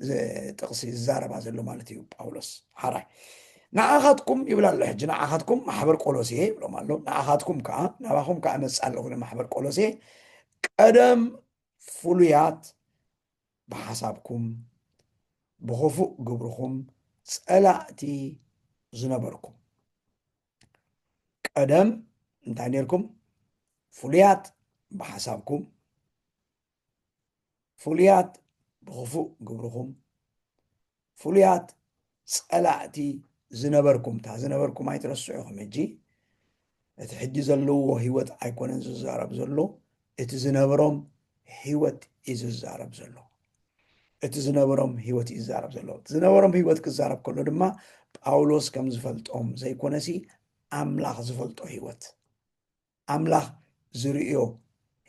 ዝ-፣ ጥቕሲ ዝዛረባ ዘሎ ማለት እዩ ጳውሎስ። ሓራይ ንዓኻትኩም ይብል ኣሎ። ሕጂ ንዓኻትኩም ማሕበር ቆሎሴ ይብሎም ኣሎ። ንዓኻትኩም ከዓ፣ ናባኹም ከዓ እመጽእ ኣለኹ ንማሕበር ቆሎሴ፣ ቀደም ፍሉያት ብሓሳብኩም፣ ብኽፉእ ግብርኹም ጸላእቲ ዝነበርኩም። ቀደም እንታይ ነርኩም? ፍሉያት ብሓሳብኩም፣ ፍሉያት ብኽፉእ ግብርኹም፣ ፍሉያት ጸላእቲ ዝነበርኩም። እታ ዝነበርኩም ኣይትረስዑ ኢኹም። ሕጂ እቲ ሕጂ ዘለውዎ ህይወት ኣይኮነን ዝዛረብ ዘሎ፣ እቲ ዝነበሮም ህይወት እዩ ዝዛረብ ዘሎ። እቲ ዝነበሮም ህይወት እዩ ዝዛረብ ዘሎ። እቲ ዝነበሮም ህይወት ክዛረብ ከሎ ድማ ጳውሎስ ከም ዝፈልጦም ዘይኮነሲ ኣምላኽ ዝፈልጦ ህይወት፣ ኣምላኽ ዝርእዮ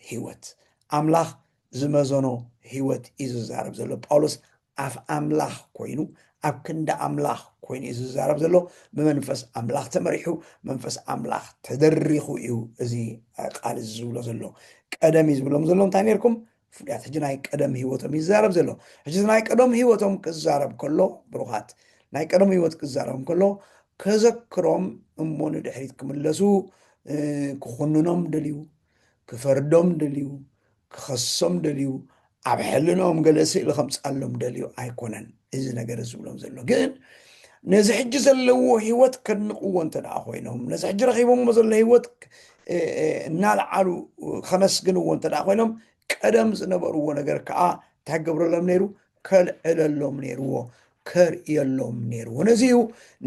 ህይወት፣ ኣምላኽ ዝመዘኖ ህይወት እዩ ዝዛረብ ዘሎ። ጳውሎስ ኣፍ ኣምላኽ ኮይኑ፣ ኣብ ክንዲ ኣምላኽ ኮይኑ እዩ ዝዛረብ ዘሎ። ብመንፈስ ኣምላኽ ተመሪሑ፣ መንፈስ ኣምላኽ ተደሪኹ እዩ እዚ ቃል እዚ ዝብሎ ዘሎ። ቀደም እዩ ዝብሎም ዘሎ እንታይ ነርኩም? ፍሉያት። ሕጂ ናይ ቀደም ህይወቶም ይዛረብ ዘሎ። ሕጂ ናይ ቀደም ህይወቶም ክዛረብ ከሎ፣ ብሩኻት፣ ናይ ቀደም ህይወት ክዛረብ ከሎ፣ ከዘክሮም እሞ ንድሕሪት ክምለሱ፣ እ፣ ክኹንኖም ደልዩ፣ ክፈርዶም ደልዩ፣ ክኸሶም ደልዩ፣ ኣብ ሕልንኦም ገለ ስእሊ ከምፃሎም ደልዩ ኣይኮነን። እዚ ነገር ዝብሎም ዘሎ ግን ነዚ ሕጂ ዘለዎ ህይወት ከድንቕዎ እንተ ደኣ ኮይኖም፣ ነዚ ሕጂ ረኺቦምዎ ዘሎ ህይወት እናልዓሉ ከመስግንዎ እንተ ደኣ ኮይኖም፣ ቀደም ዝነበርዎ ነገር ከዓ እንታይ ክገብረሎም ነይሩ? ከልዕለሎም ነይርዎ፣ ከርእየሎም ነይርዎ። ነዚ እዩ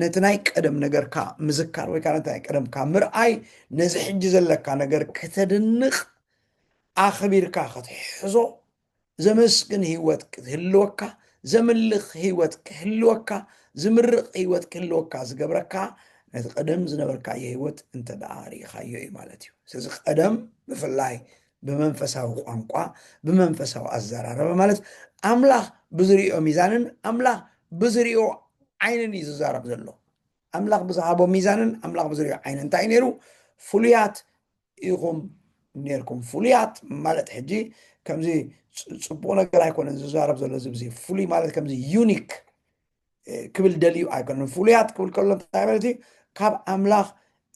ነቲ ናይ ቀደም ነገርካ ምዝካር ወይ ከዓ ነቲ ናይ ቀደምካ ምርኣይ፣ ነዚ ሕጂ ዘለካ ነገር ከተድንቕ ኣኽቢርካ ክትሕዞ፣ ዘመስግን ህይወት ክትህልወካ፣ ዘምልኽ ህይወት ክህልወካ፣ ዝምርቕ ህይወት ክህልወካ ዝገብረካ፣ ነቲ ቀደም ዝነበርካዮ ህይወት እንተ ደኣ ርኢኻዮ እዩ ማለት እዩ። ስለዚ ቀደም ብፍላይ ብመንፈሳዊ ቋንቋ፣ ብመንፈሳዊ ኣዘራረባ፣ ማለት ኣምላኽ ብዝሪኦ ሚዛንን ኣምላኽ ብዝሪኦ ዓይንን እዩ ዝዛረብ ዘሎ። ኣምላኽ ብዝሃቦ ሚዛንን ኣምላኽ ብዝሪኦ ዓይንን እንታይ እዩ ነይሩ? ፍሉያት ኢኹም ነይርኩም። ፍሉያት ማለት ሕጂ ከምዚ ጽ-፣ ጽቡቕ ነገር ኣይኮነን ዝዛረብ ዘሎ። እዚ ብዚ ፍሉይ ማለት ከምዚ ዩኒክ ክብል ደልዩ ኣይኮነን። ፍሉያት ክብል ከሎ እንታይ ማለት እዩ? ካብ ኣምላኽ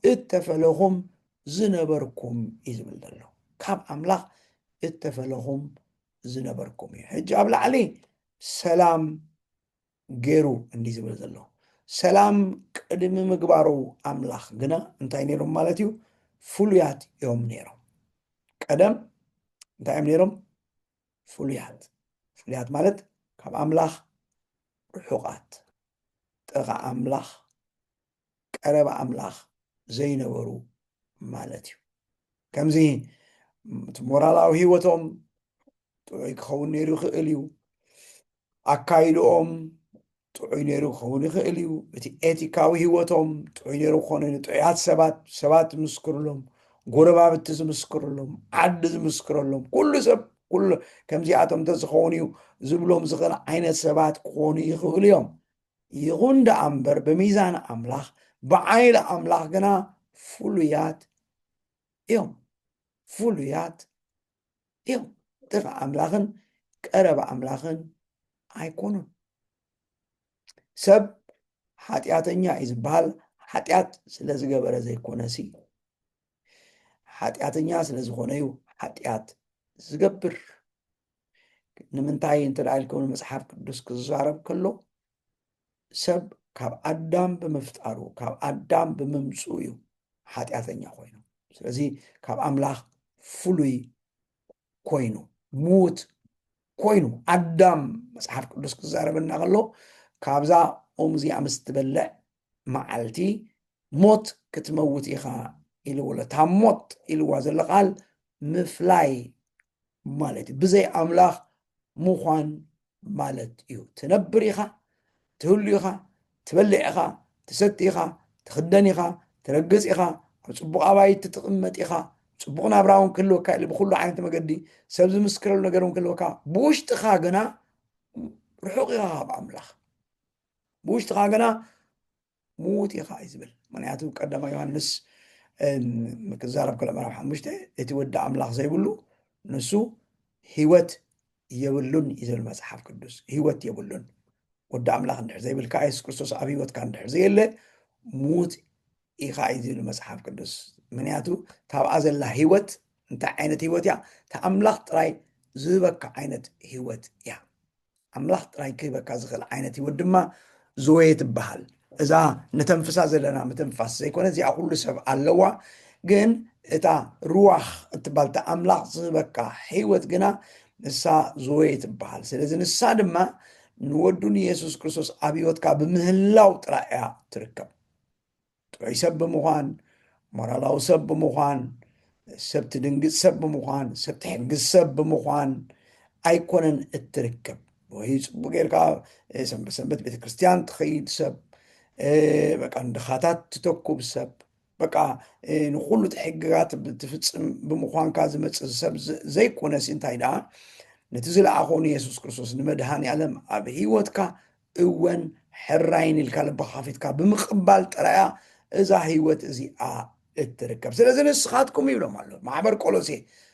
እተፈለኹም ዝነበርኩም እዩ ዝብል ዘሎ። ካብ ኣምላኽ እተፈለኹም ዝነበርኩም እዩ። ሕጂ ኣብ ላዕሊ ሰላም ገይሩ እንዲ ዝብል ዘሎ። ሰላም ቅድሚ ምግባሩ ኣምላኽ ግና እንታይ ነይሮም ማለት እዩ? ፍሉያት እዮም ነይሮም። ቀደም እንታይ እዮም ነይሮም? ፍሉያት። ፍሉያት ማለት ካብ ኣምላኽ ርሑቓት፣ ጥቓ ኣምላኽ፣ ቀረባ ኣምላኽ ዘይነበሩ ማለት እዩ። ከምዚ እቲ ሞራላዊ ህይወቶም ጥዑይ ክኸውን ነይሩ ይኽእል እዩ። ኣካይድኦም ጥዑይ ነይሩ ክኸውን ይኽእል እዩ። እቲ ኤቲካዊ ህይወቶም ጥዑይ ነይሩ ክኾኑ እዩ። ጥዑያት ሰባት፣ ሰባት ዝምስክርሎም፣ ጎረባብቲ ዝምስክርሎም፣ ዓዲ ዝምስክረሎም፣ ኩሉ ሰብ፣ ኩሉ ከምዚኣቶም እንተዝኸውን እዩ ዝብሎም ዝኽእል ዓይነት ሰባት ክኾኑ ይኽእሉ እዮም። ይኹን ደኣ እምበር ብሚዛን ኣምላኽ፣ ብዓይሊ ኣምላኽ ግና ፍሉያት እዮም። ፍሉያት እዮም። ጥቓ ኣምላኽን ቀረባ ኣምላኽን ኣይኮኑን። ሰብ ሓጢኣተኛ እዩ ዝበሃል፣ ሓጢኣት ስለ ዝገበረ ዘይኮነሲ፣ ሓጢኣተኛ ስለ ዝኾነ እዩ ሓጢኣት ዝገብር። ንምንታይ እንተ ደኣ ኢልኩም፣ ንመጽሓፍ ቅዱስ ክዛረብ ከሎ፣ ሰብ ካብ ኣዳም ብምፍጣሩ፣ ካብ ኣዳም ብምምጽኡ እዩ ሓጢኣተኛ ኮይኑ። ስለዚ ካብ ኣምላኽ ፍሉይ ኮይኑ፣ ምዉት ኮይኑ፣ ኣዳም መጽሓፍ ቅዱስ ክዛረበና ከሎ፣ ካብዛ ኦም እዚኣ ምስ ትበልዕ መዓልቲ ሞት ክትመውት ኢኻ ኢልዎ ኣሎ። እታ ሞት ኢልዋ ዘሎ ቃል ምፍላይ ማለት እዩ። ብዘይ ኣምላኽ ምዃን ማለት እዩ። ትነብር ኢኻ፣ ትህሉ ኢኻ፣ ትበልዕ ኢኻ፣ ትሰቲ ኢኻ፣ ትኽደን ኢኻ፣ ትረግጽ ኢኻ፣ ኣብ ጽቡቕ ኣባይቲ ትቕመጥ ኢኻ፣ ጽቡቕ ናብራ እውን ክህልወካ ኢሉ ብኹሉ ዓይነት መገዲ ሰብ ዝምስክረሉ ነገር እውን ክህልወካ፣ ብውሽጥኻ ግና ርሑቕ ኢኻ ካብ ኣምላኽ። ብውሽጥኻ ግና ምዉት ኢኻ እዩ ዝብል። ምኽንያቱ ቀዳማይ ዮሃንስ፣ እ፣ ክዛረብ ከሎ ምዕራፍ ሓሙሽተ፣ እቲ ወዲ ኣምላኽ ዘይብሉ ንሱ ህይወት የብሉን እዩ ዝብል መጽሓፍ ቅዱስ። ህይወት የብሉን። ወዲ ኣምላኽ እንድሕር ዘይብልካ፣ የሱስ ክርስቶስ ኣብ ህይወትካ እንድሕር ዘየለ፣ ምዉት ኢኻ እዩ ዝብል መጽሓፍ ቅዱስ። ምኽንያቱ ታብኣ ዘላ ህይወት እንታይ ዓይነት ህይወት እያ? እታ ኣምላኽ ጥራይ ዝህበካ ዓይነት ህይወት እያ። ኣምላኽ ጥራይ ክህበካ ዝኽእል ዓይነት ህይወት ድማ ዞዌ ትበሃል። እዛ ንተንፍሳ ዘለና ምትንፋስ ዘይኮነ፣ እዚኣ ኩሉ ሰብ ኣለዋ። ግን እታ ሩዋኽ እትበሃል፣ እታ ኣምላኽ ዝህበካ ህይወት ግና፣ ንሳ ዞዌ ትበሃል። ስለዚ ንሳ ድማ ንወዱ ንየሱስ ክርስቶስ ኣብ ህይወትካ ብምህላው ጥራይ እያ ትርከብ። ጥዑይ ሰብ ብምዃን፣ ሞራላዊ ሰብ ብምዃን፣ ሰብ ትድንግጽ ሰብ ብምዃን፣ ሰብ ትሕግዝ ሰብ ብምዃን ኣይኮነን እትርከብ። ወይ ጽቡቕ ጌርካ፣ እ፣ ሰንበት ሰንበት ቤተ ክርስቲያን ትኸይድ ሰብ፣ እ፣ በቃ ንድኻታት ትተኩብ ሰብ፣ በቃ፣ እ፣ ንኹሉ እቲ ሕግጋት ትፍጽም ብምዃንካ ዝመጽእ ሰብ ዘ-፣ ዘይኮነሲ፣ እንታይ ደኣ፣ ነቲ ዝለኣኾ ንየሱስ ክርስቶስ ንመድሃኔ ዓለም ኣብ ህይወትካ እወን ሕራይን ኢልካ ልብኻ ከፊትካ ብምቕባል ጥራያ እዛ ህይወት እዚኣ እትርከብ። ስለዚ ንስኻትኩም ይብሎም ኣሎ ማሕበር ቆሎሴ፣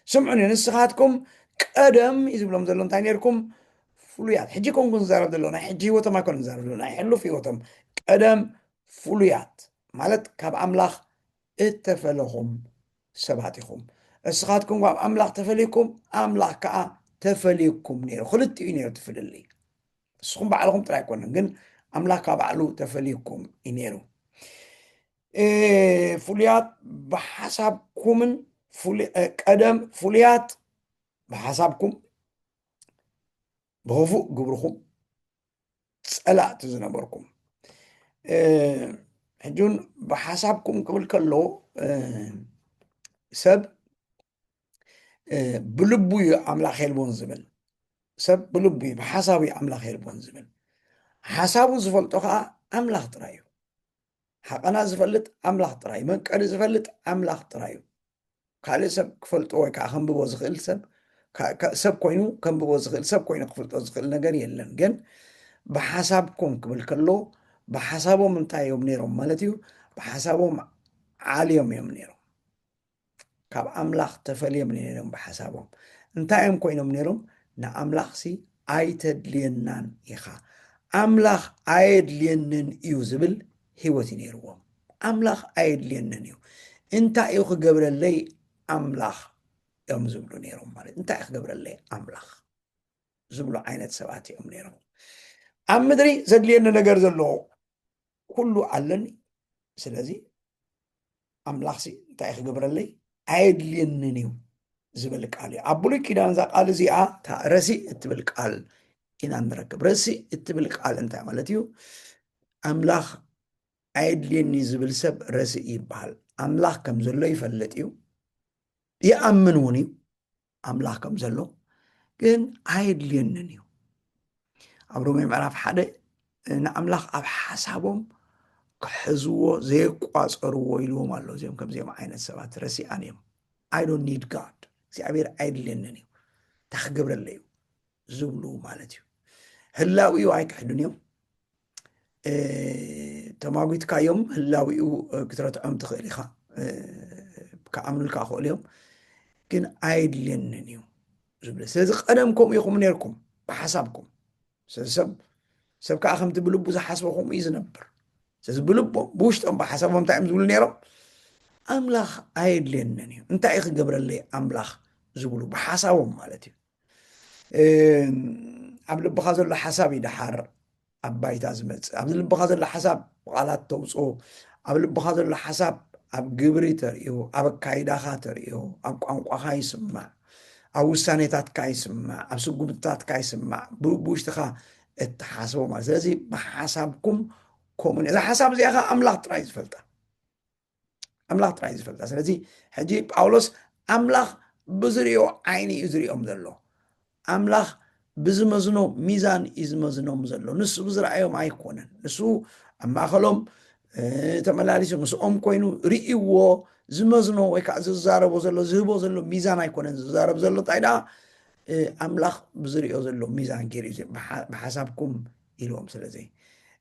ስምዑኒ፣ ንስኻትኩም ቀደም እዩ ዝብሎም ዘሎ እንታይ ነርኩም? ፍሉያት። ሕጂ ኮንኩ ንዛረብ ዘሎ፣ ናይ ሕጂ ህይወቶም ኣይኮነ ንዛረብ ዘሎ፣ ናይ ሕሉፍ ህይወቶም። ቀደም ፍሉያት ማለት ካብ ኣምላኽ እተፈለኹም ሰባት ኢኹም። እስኻትኩም ካብ ኣምላኽ ተፈልይኩም፣ ኣምላኽ ከዓ ተፈልይኩም ነይሩ። ክልቲኡ እዩ ነይሩ እቲ ፍልልይ። ንስኹም ባዕልኹም ጥራይ ኣይኮነን፣ ግን ኣምላኽ ካብ ባዕሉ ተፈልይኩም እዩ ነይሩ። እ፣ ፍሉያት ብሓሳብኩምን ፍሉ-፣ እ፣ ቀደም ፍሉያት ብሓሳብኩም ብኽፉእ ግብርኹም ጸላእቲ ዝነበርኩም። እ፣ ሕጂ እውን ብሓሳብኩም ክብል ከሎ፣ እ፣ ሰብ፣ እ፣ ብልቡ እዩ ኣምላኽ የልቦን ዝብል። ሰብ ብልቡ እዩ፣ ብሓሳቡ እዩ ኣምላኽ የልቦን ዝብል። ሓሳቡ ዝፈልጦ ከዓ ኣምላኽ ጥራይ እዩ። ሓቐና ዝፈልጥ ኣምላኽ ጥራይ እዩ። መንቀሊ ዝፈልጥ ኣምላኽ ጥራይ እዩ። ካልእ ሰብ ክፈልጦ ወይ ከዓ ከንብቦ ዝኽእል ሰብ፣ ካ-፣ ካ-፣ ሰብ ኮይኑ ከንብቦ ዝኽእል፣ ሰብ ኮይኑ ክፈልጦ ዝኽእል ነገር የለን። ግን ብሓሳብኩም ክብል ከሎ፣ ብሓሳቦም እንታይ እዮም ነይሮም ማለት እዩ? ብሓሳቦም ዓልዮም እዮም ነይሮም። ካብ ኣምላኽ ተፈልዮም ነይሮም ብሓሳቦም። እንታይ እዮም ኮይኖም ነይሮም? ንኣምላኽሲ ኣይተድልየናን ኢኻ፣ ኣምላኽ ኣየድልየንን እዩ ዝብል ህይወት እዩ ነይርዎም። ኣምላኽ ኣየድልየንን እዩ፣ እንታይ እዩ ክገብረለይ ኣምላኽ እዮም ዝብሉ ነይሮም። ማለት እንታይ እዩ ክገብረለይ ኣምላኽ ዝብሉ ዓይነት ሰባት እዮም ነይሮም። ኣብ ምድሪ ዘድልየኒ ነገር ዘለዎ ኩሉ ኣለኒ፣ ስለዚ ኣምላኽሲ እንታይ ክገብረለይ? ኣየድልየንን እዩ ዝብል ቃል እዩ። ኣብ ብሉይ ኪዳን እዛ ቃል እዚኣ እታ ረሲእ እትብል ቃል ኢና እንረክብ። ረሲእ እትብል ቃል እንታይ ማለት እዩ? ኣምላኽ ኣየድልየኒ ዝብል ሰብ ረሲእ ይበሃል። ኣምላኽ ከም ዘሎ ይፈልጥ እዩ፣ ይኣምን እውን እዩ ኣምላኽ ከም ዘሎ፣ ግን ኣየድልየንን እዩ። ኣብ ሮሜ ምዕራፍ ሓደ ንኣምላኽ ኣብ ሓሳቦም ክሕዝዎ ዘየቋጸርዎ ኢልዎም ኣሎ። እዚኦም ከምዚኦም ዓይነት ሰባት ረሲኣን እዮም። I don't need God፣ እግዚኣብሔር ኣየድልየንን እዩ፣ እንታይ ክገብረለይ እዩ ዝብሉ ማለት እዩ። ህላዊኡ ኣይክሕዱን እዮም። እ፣ ተማጒትካዮም ህላዊኡ፣ እ፣ ክትረትዖም ትኽእል ኢኻ። እ፣ ክኣምኑልካ ክኽእሉ እዮም፣ ግን ኣየድልየንን እዩ ዝብሉ። ስለዚ ቀደም ከምኡ ኢኹም ነይርኩም ብሓሳብኩም። ስለዚ ሰብ፣ ሰብ ከዓ ከምቲ ብልቡ ዝሓስቦ ከምኡ እዩ ዝነብር። ስለዚ ብልቦም፣ ብውሽጦም፣ ብሓሳቦም እንታይ እዮም ዝብሉ ነይሮም? ኣምላኽ ኣየድልየንን እዩ፣ እንታይ እዩ ክገብረለይ ኣምላኽ ዝብሉ ብሓሳቦም ማለት እዩ። እ፣ ኣብ ልብኻ ዘሎ ሓሳብ እዩ ደሓር ኣብ ባይታ ዝመጽእ። ኣብ ልብኻ ዘሎ ሓሳብ ብቓላት ተውጽኦ፣ ኣብ ልብኻ ዘሎ ሓሳብ ኣብ ግብሪ ተርእዮ፣ ኣብ ኣካይዳኻ ተርእዮ፣ ኣብ ቋንቋኻ ይስማዕ፣ ኣብ ውሳኔታትካ ይስማዕ፣ ኣብ ስጉምትታትካ ይስማዕ፣ ብ-፣ ብውሽጥኻ እትሓስቦ ማለት። ስለዚ ብሓሳብኩም ከምኡ፣ እዛ ሓሳብ እዚኣ ኸዓ ኣምላኽ ጥራይ ዝፈልጣ። ኣምላኽ ጥራይ ዝፈልጣ። ስለዚ ሕጂ ጳውሎስ ኣምላኽ ብዝርእዮ ዓይኒ እዩ ዝርእዮም ዘሎ። ኣምላኽ ብዝመዝኖ ሚዛን እዩ ዝመዝኖም ዘሎ። ንሱ ብዝረኣዮም ኣይኮነን። ንሱ ኣብ ማእኸሎም፣ እ፣ ተመላሊሱ ምስኦም ኮይኑ ርእይዎ ዝመዝኖ ወይ ከዓ ዝዛረቦ ዘሎ፣ ዝህቦ ዘሎ ሚዛን ኣይኮነን ዝዛረብ ዘሎ። እንታይ ደኣ፣ እ፣ ኣምላኽ ብዝርእዮ ዘሎ ሚዛን ገይሩ እዩ፣ ብሓ-፣ ብሓሳብኩም ኢልዎም። ስለዚ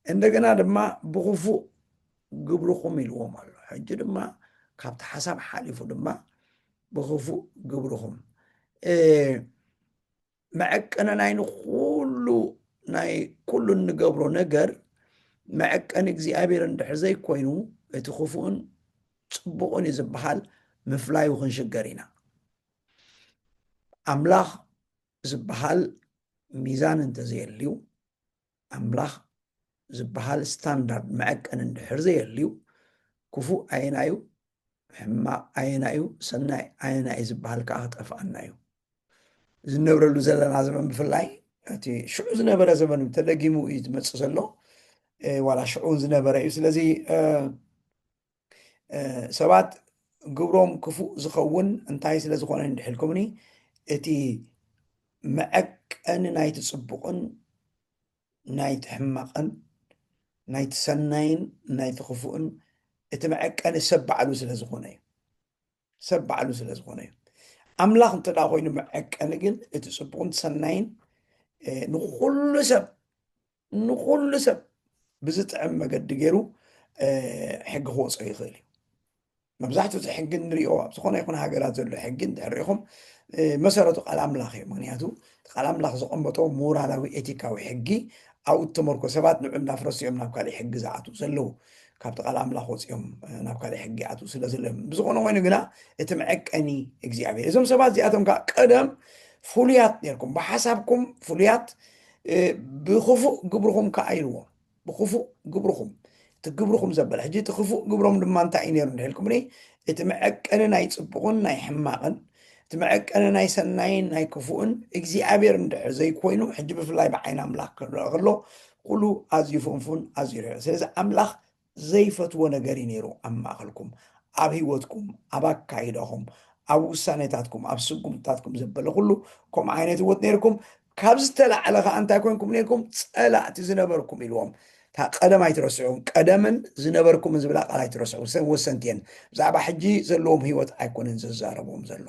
እንደገና ድማ ብኽፉእ ግብርኹም ኢልዎም ኣሎ። ሕጂ ድማ ካብቲ ሓሳብ ሓሊፉ ድማ ብኽፉእ ግብርኹም። እ፣ መዐቀኒ ናይ ንኹሉ፣ ናይ ኩሉ እንገብሮ ነገር መዐቀኒ እግዚኣብሔር እንድሕር ዘይኮይኑ፣ እቲ ክፉእን ጽቡቕን እዩ ዝበሃል ምፍላዩ ክንሽገር ኢና። ኣምላኽ ዝበሃል ሚዛን እንተዘየልዩ፣ ኣምላኽ ዝበሃል ስታንዳርድ መዐቀኒ እንድሕር ዘየልዩ፣ ክፉእ ኣየናይ እዩ፣ ሕማቕ ኣየናይ እዩ፣ ሰናይ ኣየናይ እዩ ዝበሃል ከዓ ክጠፍኣና እዩ። ዝነብረሉ ዘለና ዘመን ብፍላይ እቲ ሽዑ ዝነበረ ዘመን ተደጊሙ እዩ ዝመጽእ ዘሎ። እ፣ ዋላ ሽዑ እውን ዝነበረ እዩ። ስለዚ፣ እ፣ እ፣ ሰባት ግብሮም ክፉእ ዝኸውን እንታይ ስለ ዝኾነ እንድሕልኩምኒ፣ እቲ መዐቀኒ ናይቲ ጽቡቕን ናይቲ ሕማቕን፣ ናይቲ ሰናይን ናይቲ ክፉእን፣ እቲ መዐቀኒ ሰብ ባዕሉ ስለ ዝኾነ እዩ። ሰብ ባዕሉ ስለ ዝኾነ እዩ። ኣምላኽ እንተ ደኣ ኮይኑ መዐቀኒ ግን፣ እቲ ጽቡቕን ሰናይን፣ እ፣ ንኹሉ ሰብ፣ ንኹሉ ሰብ ብዝጥዕም መገዲ ገይሩ፣ እ፣ ሕጊ ክወጾ ይኽእል እዩ። መብዛሕትኡ እቲ ሕጊ እንሪኦ ኣብ ዝኾነ ይኹን ሃገራት ዘሎ ሕጊ እንድሕር ርኢኹም፣ እ፣ መሰረቱ ቃል ኣምላኽ እዩ። ምኽንያቱ ቃል ኣምላኽ ዘቐመጦ ሞራላዊ ኤቲካዊ ሕጊ ኣብኡ እተመርኮ፣ ሰባት ንዑ እንዳፍረሱ እዮም ናብ ካሊእ ሕጊ ዝኣትዉ ዘለዉ። ካብቲ ቃል ኣምላኽ ወፂኦም ናብ ካልእ ሕጊ ኣትዉ ስለ ዘለዮም። ብዝኾነ ኮይኑ ግና እቲ መዐቀኒ እግዚኣብሔር። እዞም ሰባት እዚኣቶም ከዓ ቀደም ፍሉያት ነርኩም፣ ብሓሳብኩም ፍሉያት፣ ብክፉእ ግብርኹም ከዓ ኢልዎም። ብክፉእ ግብርኹም፣ እቲ ግብርኹም ዘበለ። ሕጂ እቲ ክፉእ ግብሮም ድማ እንታይ እዩ ነይሩ እንድሕልኩምኒ፣ እቲ መዐቀኒ ናይ ፅቡቕን ናይ ሕማቕን፣ እቲ መዐቀኒ ናይ ሰናይን ናይ ክፉእን እግዚኣብሔር እንድሕር ዘይኮይኑ፣ ሕጂ ብፍላይ ብዓይኒ ኣምላኽ ክረአ ከሎ ኩሉ ኣዝዩ ፍንፉን ኣዝዩ ርሑቕ። ስለዚ ኣምላኽ ዘይፈትዎ ነገር እዩ ነይሩ ኣብ ማእኸልኩም፣ ኣብ ህይወትኩም፣ ኣብ ኣካይዳኹም፣ ኣብ ውሳኔታትኩም፣ ኣብ ስጉምትታትኩም ዘበለ ኩሉ ከምኡ ዓይነት ህይወት ነይርኩም። ካብ ዝተላዕለ ከዓ እንታይ ኮንኩም ነይርኩም? ፀላእቲ ዝነበርኩም ኢልዎም። እታ ቀደም ኣይትረስዑ፣ ቀደምን ዝነበርኩምን ዝብላ ቃል ኣይትረስዑ። ሰ- ወሰንቲ እየን። ብዛዕባ ሕጂ ዘለዎም ህይወት ኣይኮነን ዘዛረቦም ዘሎ።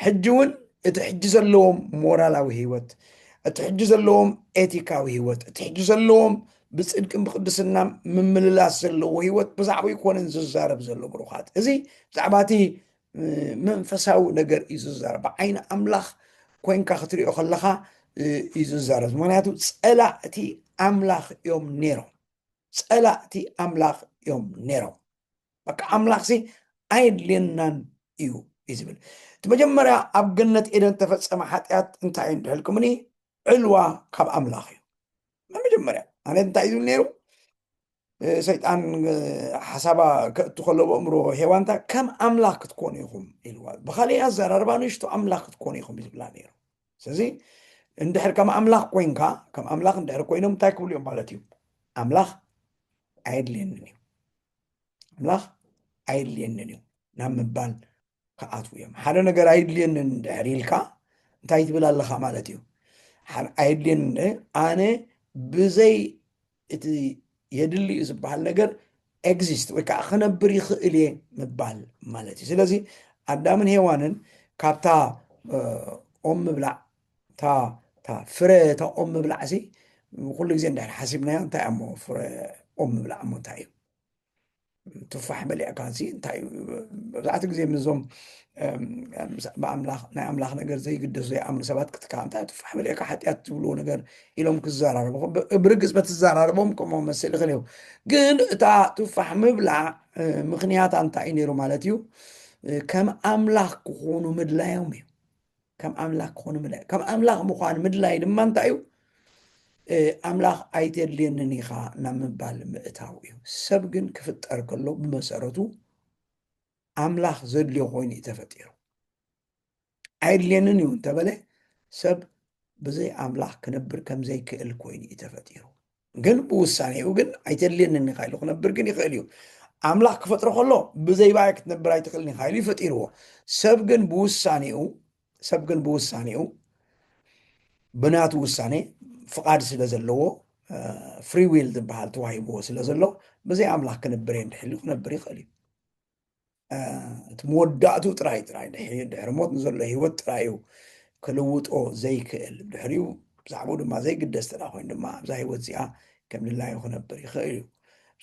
ሕጂ እውን እቲ ሕጂ ዘለዎም ሞራላዊ ህይወት፣ እቲ ሕጂ ዘለዎም ኤቲካዊ ህይወት፣ እቲ ሕጂ ዘለዎም ብፅድቅን ብቅድስና ምምልላስ ዘለዎ ህይወት ብዛዕባ ኣይኮነን ዝዛረብ ዘሎ ብሩኻት። እዚ ብዛዕባ እቲ መንፈሳዊ ነገር እዩ ዝዛረብ። ብዓይኒ ኣምላኽ ኮይንካ ክትሪኦ ከለኻ እዩ ዝዛረብ። ምክንያቱ ፀላእቲ ኣምላኽ እዮም ነይሮም። ፀላእቲ ኣምላኽ እዮም ነይሮም። በቃ ኣምላኽሲ ኣየድልየናን እዩ እዩ ዝብል። እቲ መጀመርያ ኣብ ገነት ኤደን ተፈፀመ ሓጢኣት እንታይ እዩ እንድሕልኩምኒ? ዕልዋ ካብ ኣምላኽ እዩ። መጀመርያ ኣነ እንታይ እዩ ዝብል ነይሩ? ሰይጣን ሓሳባ ከእቱ ከሎ ብእምሮ ሄዋንታ ከም ኣምላኽ ክትኮኑ ኢኹም ኢልዋ። ብኻሊእ ኣዘራርባ ንእሽቶ ኣምላኽ ክትኮኑ ኢኹም ዝብላ ነይሩ። ስለዚ እንድሕር ከም ኣምላኽ ኮይንካ፣ ከም ኣምላኽ እንድሕር ኮይኖም እንታይ ክብሉ እዮም ማለት እዩ? ኣምላኽ ኣየድልየንን እዩ፣ ኣምላኽ ኣየድልየንን እዩ ናብ ምባል ክኣትዉ እዮም። ሓደ ነገር ኣይድልየንን እንድሕር ኢልካ እንታይ ትብል ኣለኻ ማለት እዩ? ኣየድልየንን፣ ኣነ ብዘይ እቲ የድሊ እዩ ዝበሃል ነገር ኤግዚስት ወይ ከዓ ክነብር ይኽእል እየ ምባል ማለት እዩ። ስለዚ ኣዳምን ሄዋንን ካብታ ኦም ምብላዕ፣ እታ ፍረ እታ ኦም ምብላዕ ሲ ኩሉ ግዜ እንድሕር ሓሲብናዮ እንታይ እሞ ፍረ ኦም ምብላዕ እሞ እንታይ እዩ? ቱፋሕ በሊዕካ ሲ እንታይ እዩ? መብዛሕትኡ ግዜ ምስዞም ብኣምላኽ ናይ ኣምላኽ ነገር ዘይግደሱ ዘይኣምኑ ሰባት ክትካ እንታይ ቱፋሕ በሊዕካ ሓጢኣት ዝብልዎ ነገር ኢሎም ክዘራረቡ ብርግፅ በትዘራረቦም ከምኡ መስል ይኽእል እዩ። ግን እታ ቱፋሕ ምብላዕ ምክንያታ እንታይ እዩ ነይሩ ማለት እዩ? ከም ኣምላኽ ክኾኑ ምድላዮም እዩ። ከም ኣምላኽ ክኾኑ ምድላይ፣ ከም ኣምላኽ ምዃን ምድላይ ድማ እንታይ እዩ? ኣምላኽ ኣይተድልየንን ኢኻ ናብ ምባል ምእታው እዩ። ሰብ ግን ክፍጠር ከሎ ብመሰረቱ ኣምላኽ ዘድልዮ ኮይኑ እዩ ተፈጢሩ። ኣይድልየንን እዩ እንተበለ ሰብ ብዘይ ኣምላኽ ክነብር ከም ዘይክእል ኮይኑ እዩ ተፈጢሩ። ግን ብውሳኔኡ ግን ኣይተድልየንን ኢኻ ኢሉ ክነብር ግን ይኽእል እዩ። ኣምላኽ ክፈጥሮ ከሎ ብዘይ ባይ ክትነብር ኣይትኽእልን ኢኻ ኢሉ ይፈጢርዎ። ሰብ ግን ብውሳኔኡ ሰብ ግን ብውሳኔኡ ብናቱ ውሳኔ ፍቓድ ስለ ዘለዎ ፍሪ ዊል ዝበሃል ተዋሂብዎ ስለ ዘሎ ብዘይ ኣምላኽ ክነብር እየ እንድሕሉ ክነብር ይኽእል እዩ። እቲ መወዳእቱ ጥራይ ጥራይ ድሕሪ ሞት ንዘሎ ህይወት ጥራይ እዩ ክልውጦ ዘይክእል። ድሕሪኡ ብዛዕባኡ ድማ ዘይግደስ ጥራ ኮይኑ ድማ ኣብዛ ህይወት እዚኣ ከም ድላዩ ክነብር ይኽእል እዩ።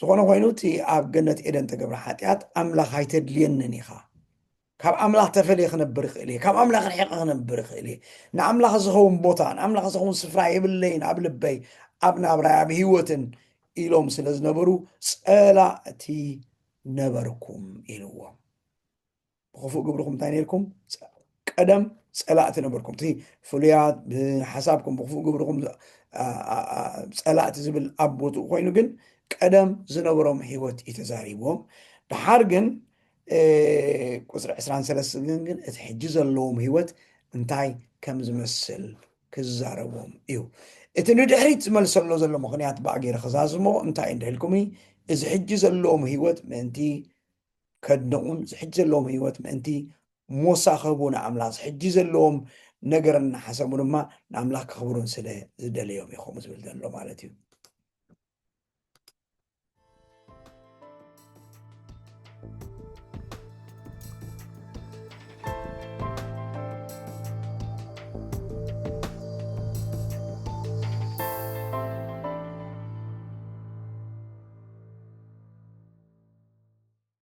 ዝኾነ ኮይኑ እቲ ኣብ ገነት ኤደን ተገብረ ሓጢኣት ኣምላኽ ኣይተድልየንን ኢኻ ካብ ኣምላኽ ተፈልየ ክነብር ይኽእል እየ፣ ካብ ኣምላኽ ርሒቐ ክነብር ይኽእል እየ፣ ንኣምላኽ ዝኸውን ቦታ ንኣምላኽ ዝኸውን ስፍራ የብለይን ኣብ ልበይ ኣብ ናብራይ ኣብ ህይወትን ኢሎም ስለ ዝነበሩ ጸላእቲ ነበርኩም ኢልዎም። ብክፉእ ግብርኩም እንታይ ነርኩም? ቀደም ጸላእቲ ነበርኩም። እቲ ፍሉያት ብሓሳብኩም ብክፉእ ግብርኩም ጸላእቲ ዝብል ኣብ ቦትኡ ኮይኑ ግን ቀደም ዝነበሮም ህይወት እዩ ተዛሪብዎም። ድሓር ግን ቁፅሪ ዕስራን ሰለስተን ግን እቲ ሕጂ ዘለዎም ህይወት እንታይ ከም ዝመስል ክዛረቦም እዩ። እቲ ንድሕሪት ዝመልሰሎ ዘሎ ምኽንያት ብኣ ገይረ ክዛዝሞ እንታይ እንድሕልኩም እዚ ሕጂ ዘለዎም ህይወት ምእንቲ ከድንቑን እዚ ሕጂ ዘለዎም ህይወት ምእንቲ ሞሳ ክህቡ ንኣምላኽ እዚ ሕጂ ዘለዎም ነገር እናሓሰቡ ድማ ንኣምላኽ ከኽብሩን ስለ ዝደለዮም እዩ ከምኡ ዝብል ዘሎ ማለት እዩ።